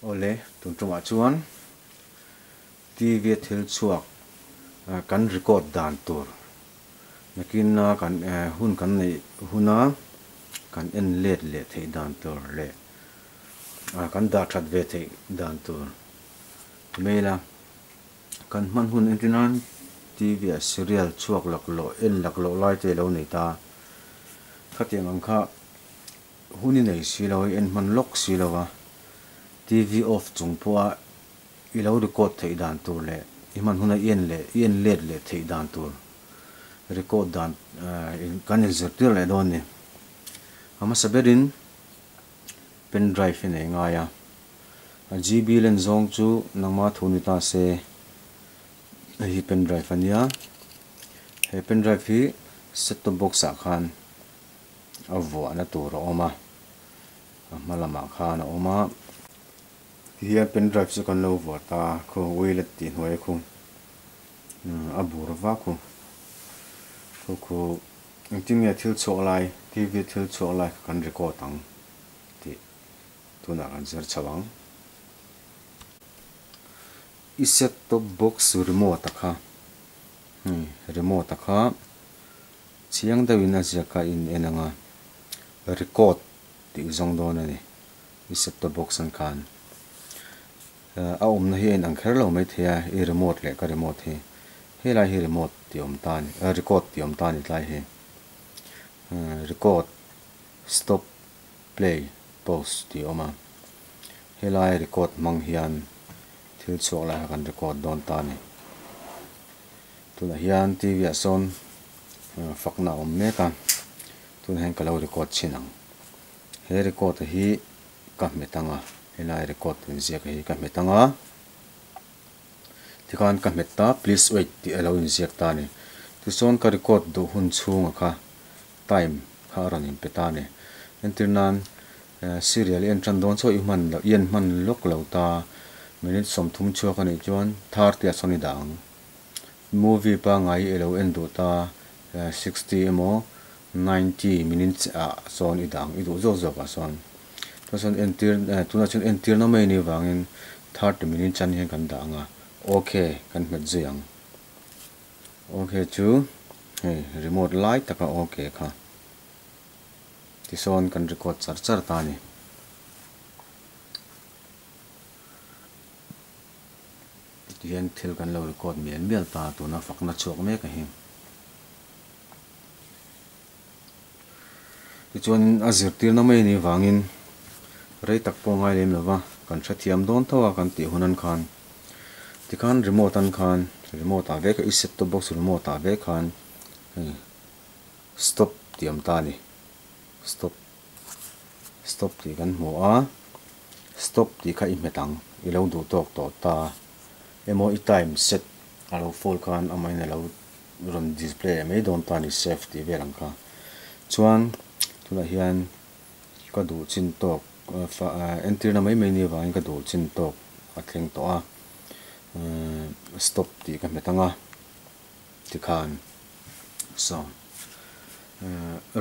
Awle, tun tumah chuan TV a thil chhuak kan record dan tur nakina kan hun kan neih huna kan en let leh theih dan tur leh kan dah that ve theih dan tur ti mai ila. Kan hman hun entir nan TV ah serial chhuak laklawh en laklawh lai te alo nei ta. Khatiang ang kha hun i nei si lo, i en hman lawk si lo va, TV off chung pawha i lo record theih dan tur leh i hman huna i en leh i en let leh theih dan tur record dan kan inzirtir leh dawn ni. A hmasa berin pen drive i nei ngai a, A GB len zawng chu nangma thu ni ta se, hei hi pen drive a nia, he pen drive hi set top box ah khan a vuahna tur a awm a, a hma lamah khan a awm a. Tihian pen drive chu kan lo vuah ta khu wheelet tih hnuai khu a bur vak khu, khu khu engtin nge thil chhuak lai TV thil chhuak lai kha kan record ang tih. Tunah kan zir chho ang. I set top box remote a kha hei remote a kha chiang deuhin a ziak a in en ang a record tih zawng dawn a ni i set top box an khan a awmna hi a in ang kher lo maithei a i remote leh ka remote hi helai hi remote tih awm ta a ni record tih awm ta a ni tlai hi record stop Play, pause tih a awm a, helai record hmang hian thil chhuak lai kha kan record dawn ta a ni. Tunah hian TV ah sawn fakna a awm mek a, tunah hian ka lo record chhin ang. He record a hi ka hmet ang a, helai record inziak hi ka hmet ang a, tikhan ka hmet ta please wait tih a lo inziak ta a ni. Tichuan ka record duh hun chhunga kha time kha a rawn inpe ta a ni. Entir nan serial i en tan dawn chaw i hman loh, i en hman lawk lo ta, minute 30 chhuak a nih chuan 30 ah sawn i dah ang. Movie pangngai i lo en duh ta 60 emaw 90 minutes ah sawn i dah ang, i duh zawk zawk ah sawn. Tunah chuan entir tunah chuan entirna mai a nih vangin 30 minutes an hian kan dah ang a, ok kan hmet zui ang. Ok chu hei remote lai taka ok kha tisawn kan record char char ta a ni. Tihian thil kan lo record mial mial ta tuna fakna chhuak mek a hi. Tichuan a zirtirna mai a nih vangin rei tak pawh ngai lem lova kan hrethiam dawn tho a kan tih hun an khan tikhan remote an khan remote ah vek i set top box remote ah vek khan hei stop tih awm ta a ni stop stop tih kan hmu a stop tih kha i hmet ang i lo duh tawk tawh ta emaw i time set a lo full khan amahin a lo rawn display leh mai dawn ta a ni save tih vel ang kha chuan tunah hian ka duh chin tawk entirna mai mai ni avangin ka duh chin tawk a thleng tawh a stop tih ka hmet ang a tikhan saw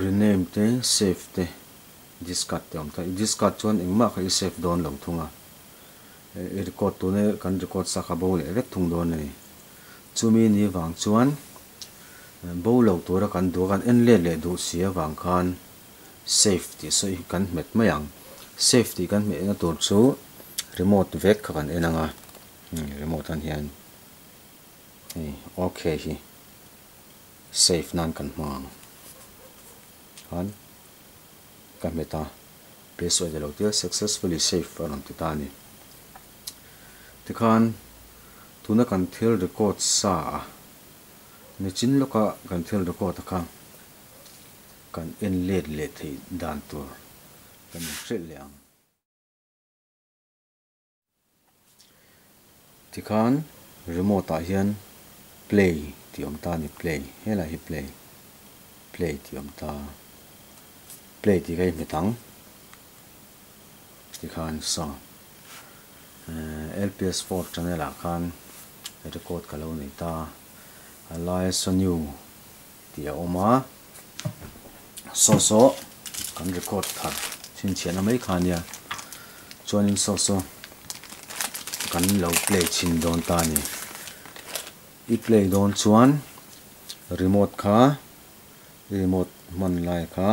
rename te save te discard te a awm ta i discard chuan engmah kha i save dawn lo thung a i record tuna kan record sa kha bo leh vek thung dawn a ni. Chumi ni vang chuan bo lo tura kan duh a, kan en let leh duh si avang khan save tih sawi hi kan hmet mai ang. Save tih kan hmehna tur chu remote vek kha kan en ang a, remote an hian hei ok hi save nan kan hmang ang. Khan ka hmet a, password a lo tia successfully save a rawn ti ta a ni. Tikhan tuna kan thil record sa a, nichin lawka kan thil record a kha kan en let leh theih dan tur kan inhrilh leh ang. Tikhan remote ah hian play tih awm ta a ni, play helai hi play, play tih awm ta, play tih kha i hmet ang. Tikhan saw LPS 4 channel ah khan record ka lo nei ta a laia Sonu tih a awm a saw saw kan record thar chhinchhiahna mai kha ania chuanin saw saw. Kan lo play chhin dawn ta a ni. I play dawn chuan remote kha i remote hman lai kha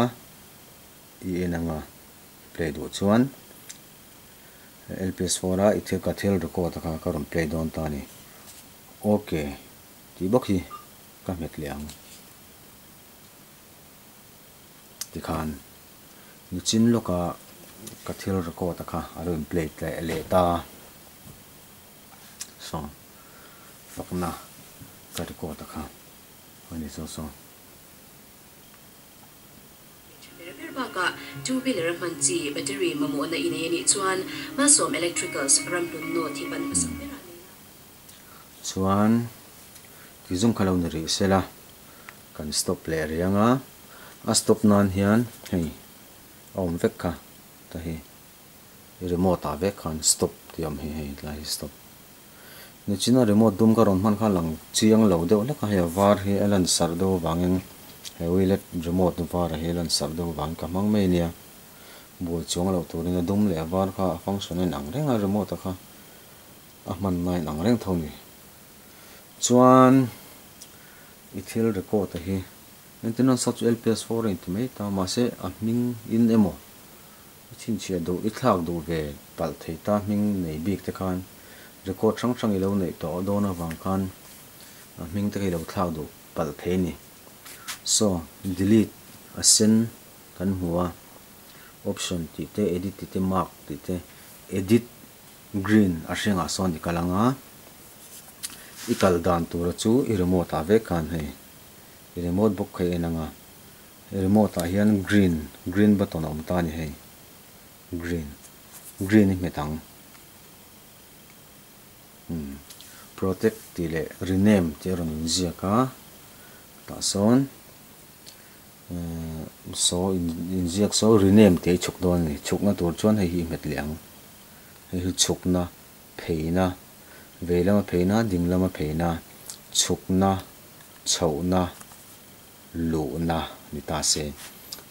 i en ang a, play duh chuan LPS four a i thil ka thil record a kha ka rawn play dawn ta a ni. Ok tih bawk hi ka hmet leh ang. Tikhan nichin lawka ka thil record a kha a lo in play leh ta a. Saw fakna ka record a kha a ni saw saw. Tha ber ber bakah two wheeler a hman chi battery mamawhna i nei a nih chuan Malsawm Electricals ramhlun note hi pan hmasak berah nei la. Chuan tizung kha lo ni rih sela kan stop leh rih ang a, a stop nan hian hei a awm vek kha ta hi i remote ah vek khan stop tih a awm hi hei tlai hi stop. Nichina remote dum ka rawn hman kha lang chiang lo deuh hlek a, hei a var hi a lan sarh deuh avangin he wheelet remote var hi a lan sarh deuh avangin ka hmang mai a nia. Buai chuang loh turin a dum leh a var kha a function a inang reng a, remote a kha a hmanna a inang reng tho a ni. Chuan i thil record a hi entir nan saw chu LPS4 a inti mai ta mahse a hming in emaw I chhinchhiah duh, i thlak duh ve palh thei ta hming nei bik te khan record hrang hrang i lo neih tawh dawn avang khan a hming te kha i lo thlak duh palh thei a ni. So, delete a sen kan hmu a, option tih te, edit tih te, mark tih te, edit green a hrengah sawn i kal ang a, i kal dan tura chu i remote ah vek khan hei i remote bawk kha i en ang a. Remote ah hian green green button a awm ta a ni hei green green hi hmet ang umm protect tih leh rename tih a rawn inziak a tah sawn ehh saw inziak saw rename tih a i chhuk dawn a ni chhukna tur chuan hei hi i hmet leh ang hei hi chhukna pheina vei lama pheina ding lama pheina chhukna chhohna. Luhna ni ta se,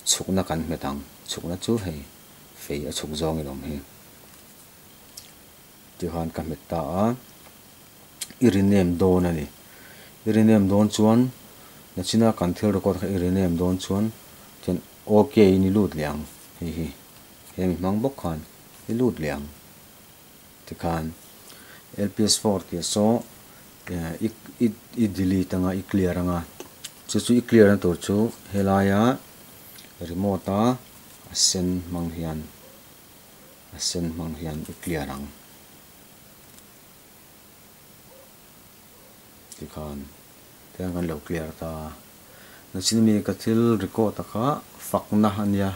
chhukna kan hmet ang. Chhukna chu hei fei a chhuk zawngin awm hi. Tichuan ka hmet ta a, i rename dawn a ni. I rename dawn chuan nachina kan thil record kha i rename dawn chuan chuan ok in i lut leh ang hei hi. Hemi hmang bawk khan i lut leh ang. Tikhan LPS4 tih saw i i delete anga i clear anga chu chu i clear na tur chu helaia remote a a sen hmang hian a sen hmang hian i clear ang tikhan tiang kan lo clear ta nachin mi ka thil record a kha fakna ania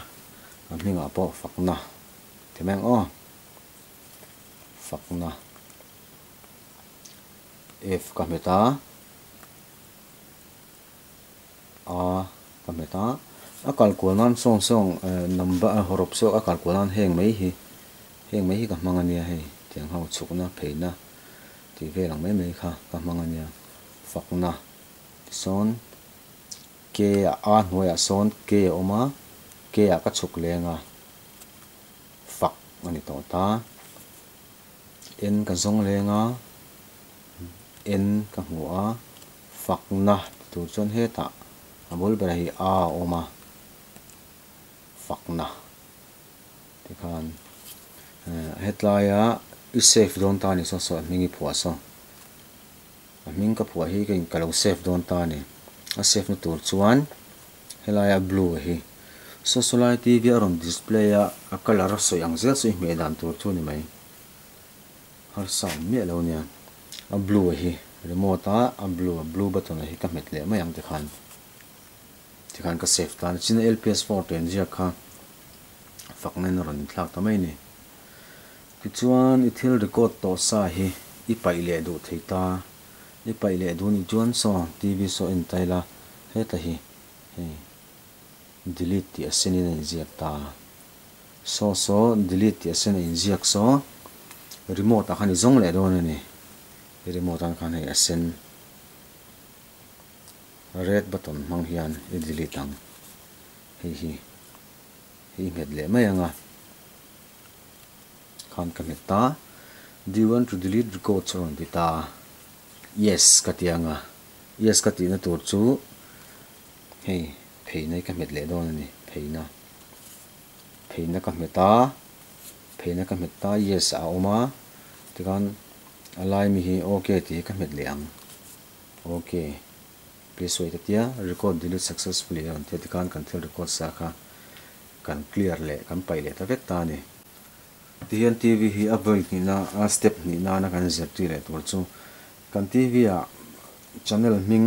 a hmingah pawh fakna ti mai ang aw. Fakna F ka hmet a, A ka hmet a, a kal kual nan sawng sawng number hawrawp saw a kal kual nan heng mai hi heng mai hi ka hmang a nia hei tiang ho chhukna pheina tih vel ang mai mai kha ka hmang a nia fakna tisawn K ah A hnuaiah sawn K a awm a K ah ka chhuk leng a. Fak a ni tawh ta. En ka zawng leng a, en ka hmu a, fakna ti tur chuan hetah a bul berah hi a a awm a, fakna tikhan hetlaia i save dawn ta a ni saw saw a hming i phuah saw, a hming ka phuah hi ka lo save dawn ta a ni, a save na tur chuan. Helaia blue hi Saw lai TV a rawn display a, a colour a sawi ang zel chu i hmeh dan tur chu a ni mai. Harsa awm miah lo nia. A blue hi remote a a blue a blue button a hi ka hmet leh mai ang tikhan. Tikhan ka save ta a ni. China LPS 4 tih an ziak kha fakna in a rawn inthlak ta mai a ni. Tichuan i thil record tawh sa hi i paih leh duh thei ta. I paih leh duh nih chuan saw TV saw en ta ila heta hi hei delete tih a sen in a inziak ta. Saw saw delete tih a sen a inziak saw remote ah khan i zawng leh dawn a ni. I remote ah khan hei a sen red button hmang hian i delete ang. Hei hi hei i nghet leh mai ang a. Khan ka nghet ta. Do you want to delete records a rawn ti ta a, yes ka ti ang a, yes ka tihna tur chu hei pheina hi ka hmet leh dawn a ni, pheina, pheina ka hmet a, pheina ka hmet ta yes a awm a, tikhan a lai mi hi ok tih hi ka hmet leh ang, ok please wait a tia record delete successfully a rawn ti a, tikhan kan thil record sa kha kan clear leh kan paih leh ta vek ta a ni. Tihian TV hi a vawi hnihna a step hnih nana kan zirtir leh tur chu kan TV ah channel hming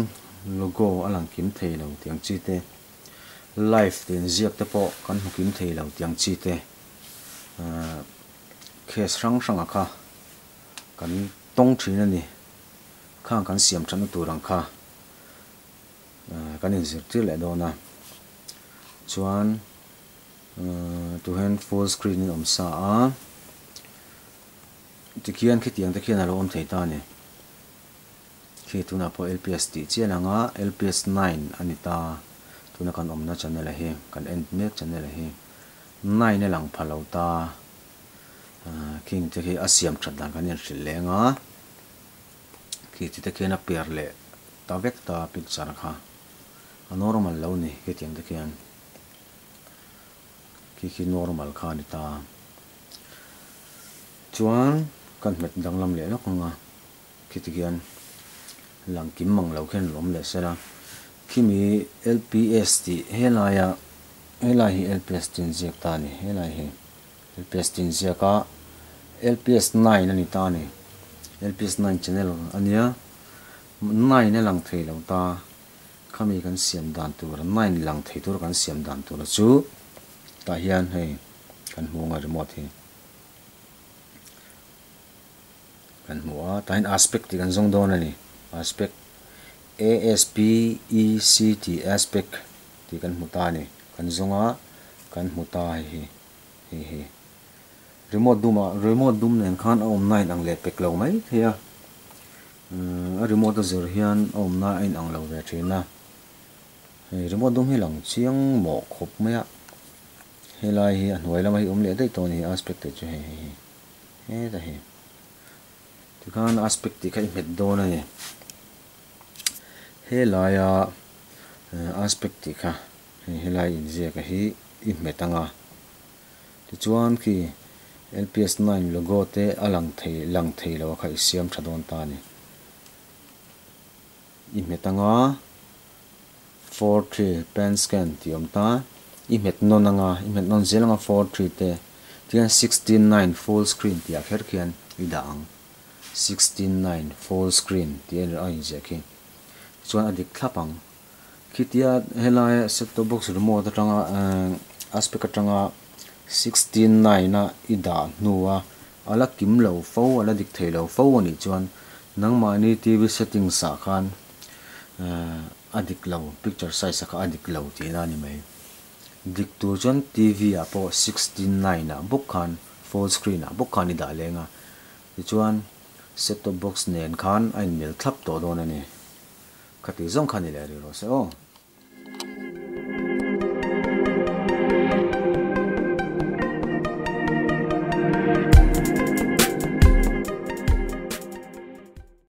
logo a lang kim thei lo tih ang chi te, live tih inziak te pawh kan hmu kim thei lo tih ang chi te case hrang hrangah kha kan tawng thin a ni. Khang kan siam thatna tur ang kha kan inzirtir leh dawn a. Chuan. Tu hian full screen in awm sa a, tikhian khitiang te khian a lo awm thei ta a ni. Khi tunah pawh LPS tih chiah ang a, LPS 9 a ni ta, tuna kan awmna channel a hi, kan en mek channel a hi, 9 a lang pha lo ta, khing te khi a siam that dan kan inhrilh leng a, khi ti te khian a per leh ta vek ta picture kha, a normal lo ni khitiang te khian. Khi khi normal kha a ni ta. Chuan kan hmet danglam leh lawk ang a, khiti khian lang kim mang lo khian lawm leh sela. Khimi LPS tih helaia helai hi LPS tih inziak ta a ni, helai hi LPS tih inziak a, LPS 9 a ni ta a ni. LPS 9 channel a nia, 9 a lang thei lo ta. Khami kan siam dan tur, 9 lang thei tur kan siam dan tura chu tah hian hei kan hmu ang a remote hi kan hmu a, tah hian aspect tih kan zawng dawn a ni, aspect A S P E C tih aspect tih kan hmu ta a ni, kan zawng a kan hmu ta hei hi hei hi remote dum ah remote dum nen khan a awmna a inang leh pek lo mai thei a. A remote a zir hian a awmna a inang lo ve thin a, hei remote dum hi lang chiang mawh khawp mai a, helai hi a hnuai lama hi awm leh daih tawh a ni aspect tih chu hei hei hi heta hi tikhan aspect tih kha i hmet dawn a ni helaia aspect tih kha hei helai inziak a hi i hmet ang a. Tichuan khi LPS 9 logo te a lang thei lang thei lo a kha i siam tha dawn ta a ni. I hmet anga 43 pen scan tih awm ta, i hmet nawn anga i hmet nawn zel anga 43 te tihian 16:9 full screen tih ah kher khian i dah ang. 16:9 full screen tih a inziah khi. Tichuan a dik thlap ang. Khitia helai set top box remote atanga aspect atanga 16:9 a i dah hnua a la kim lo fo a la dik thei lo fo a nih chuan nangmahni TV settings ah khan a dik lo picture size ah kha a dik lo tihna a ni mai. Dik tur chuan TV ah pawh 16:9 ah bawk khan full screen ah bawk khan i dah leng a tichuan set top box nen khan a inmil thlap tawh dawn a ni. Khati zawng kha ni leh rih rawh se aw.